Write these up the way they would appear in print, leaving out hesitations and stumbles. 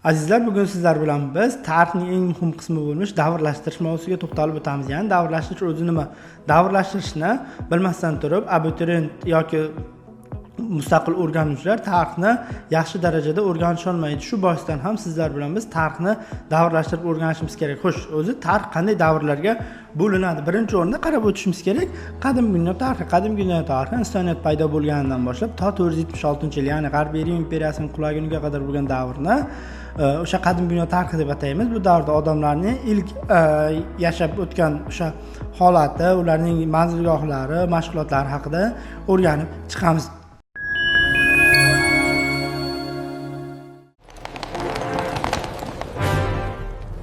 Azizlar, bugun sizlar bilan biz tarixning eng muhim qismi bo'lmish davrlashtirish mavzusiga to'xtalib o'tamiz. Ya'ni davrlashtirish o'zi nima? Davrlashtirishni bilmasdan turib abituriyent yoki mustaqil o'rganuvchilar tarixni yaxshi darajada o'rganisha olmaydi. Shu boisdan ham sizlar bilan biz tarixni davrlashtirib o'rganishimiz kerak. Xo'sh, o'zi tarix qanday davrlarga bo'linadi? Birinchi o'rinda qarab o'tishimiz kerak qadimgi dunyo tarixi. Qadimgi dunyo tarixi insoniyat paydo bo'lganidan boshlab to 476-yil, ya'ni G'arbiy Rim imperiyasining qulaguniga qadar bo'lgan davrni o'sha qadimgi dunyo tarixi deb ataymiz. Bu davrda odamlarning ilk yashab o'tgan o'sha holati, ularning manzilgohlari, mashg'ulotlari haqida o'rganib chiqamiz.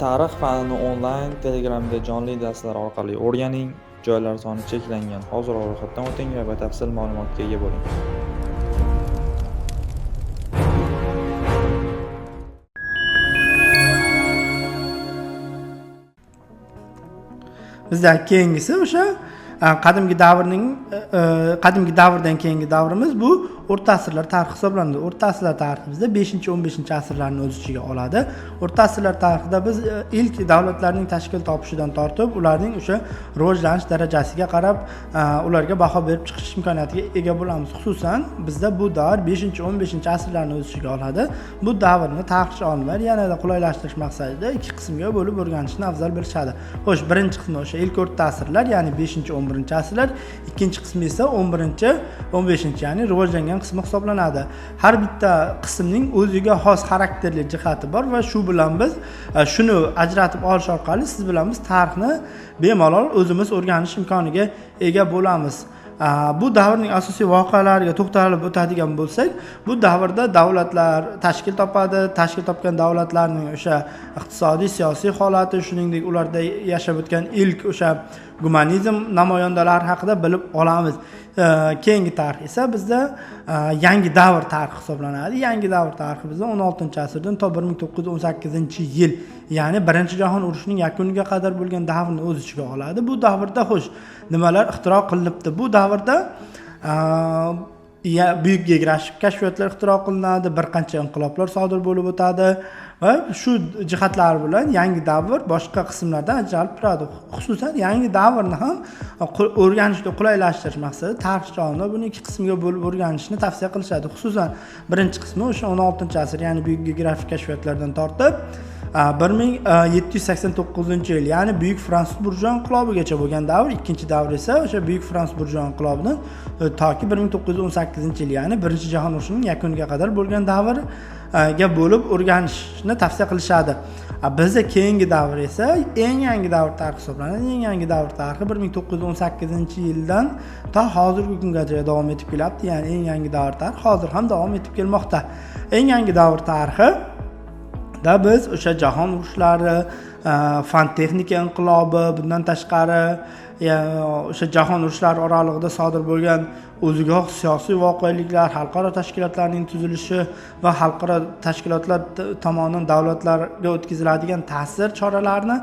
Tarix fanini onlayn Telegramda jonli darslar orqali o'rganing. Joylar soni cheklangan. Hoziroq ro'yxatdan o'ting va batafsil ma'lumotga ega bo'ling. Bizda keyingisi o'sha qadimgi davrning qadimgi davrdan keyingi davrimiz bu o'rta asrlar tarixi hisoblanadi. O'rta asrlar tarixi bizda 5-15 asrlarni o'z ichiga oladi. O'rta asrlar tarixida biz ilk davlatlarning tashkil topishidan tortib ularning o'sha rivojlanish darajasiga qarab ularga baho berib chiqish imkoniyatiga ega bo'lamiz. Xususan, bizda bu davr 5-15 asrlarni o'z ichiga oladi. Bu davrni tarixchi olimlar yanada qulaylashtirish maqsadida ikki qismga bo'lib o'rganishni afzal bilishadi. Xo'sh, birinchi qismi o'sha ilk o'rta asrlar, ya'ni 5-11 asrlar, ikkinchi qismi esa 11-15, ya'ni rivojlangan qismi hisoblanadi. Har bitta qismning o'ziga xos xarakterli jihati bor va shu bilan biz shuni ajratib olish orqali siz bilan biz tarixni bemalol o'zimiz o'rganish imkoniga ega bo'lamiz. Bu davrning asosiy voqealariga to'xtalib o'tadigan bo'lsak, bu davrda davlatlar tashkil topadi. Tashkil topgan davlatlarning o'sha iqtisodiy, siyosiy holati, shuningdek ularda yashab o'tgan ilk o'sha gumanizm namoyandalari haqida bilib olamiz. Keyingi tarix esa bizda yangi davr tarixi hisoblanadi. Yangi davr tarixi bizda 16-asrdan to 1918-yil, ya'ni Birinchi jahon urushining yakuniga qadar bo'lgan davrni o'z ichiga oladi. Bu davrda, xo'sh, nimalar ixtiro qilinibdi? Bu davrda buyuk geografik kashfiyotlar ixtiro qilinadi, bir qancha inqiloblar sodir bo'lib o'tadi va shu jihatlar bilan yangi davr boshqa qismlardan ajralib turadi. Xususan, yangi davrni ham o'rganishni qulaylashtirish maqsadida tarixchi olimlar buni ikki qismga bo'lib o'rganishni tavsiya qilishadi. Xususan, birinchi qismi o'sha 16-asr, ya'ni buyuk geografik kashfiyotlardan tortib 1789-yil, ya'ni buyuk fransuz burjua inqilobigacha bo'lgan davr. Ikkinchi davr esa o'sha buyuk fransuz burjua inqilobidan toki 1918-yil, ya'ni Birinchi jahon urushining yakuniga qadar bo'lgan davrga bo'lib o'rganishni tavsiya qilishadi. Bizda keyingi davr esa eng yangi davr tarixi hisoblanadi. Eng yangi davr tarixi 1918-yildan to hozirgi kungacha davom etib kelyapti, ya'ni eng yangi davr tarixi hozir ham davom etib kelmoqda. Eng yangi davr tarixi da biz o'sha jahon urushlari, fan texnika inqilobi, bundan tashqari o'sha jahon urushlari oralig'ida sodir bo'lgan o'ziga xos siyosiy voqeliklar, xalqaro tashkilotlarning tuzilishi va xalqaro tashkilotlar tomonidan davlatlarga o'tkaziladigan ta'sir choralarini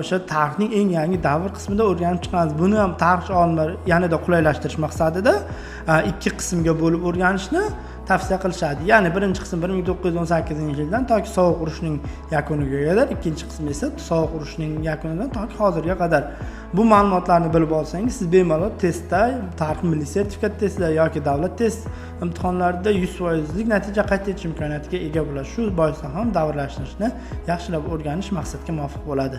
o'sha tarixning eng yangi davr qismida o'rganib chiqamiz. Buni ham tarixchi olimlar yanada qulaylashtirish maqsadida ikki qismga bo'lib o'rganishni tavsiya qilishadi. Ya'ni birinchi qism 1918-yildan toki sovuq urushning yakuniga qadar, ikkinchi qismi esa sovuq urushning yakunidan toki hozirga qadar. Bu ma'lumotlarni bilib olsangiz, siz bemalol testda, tarix milliy sertifikat testida yoki davlat test imtihonlarida 100 foizlik natija qayd etish imkoniyatiga ega bo'lasiz. Shu boisdan ham davrlashtirishni yaxshilab o'rganish maqsadga muvofiq bo'ladi.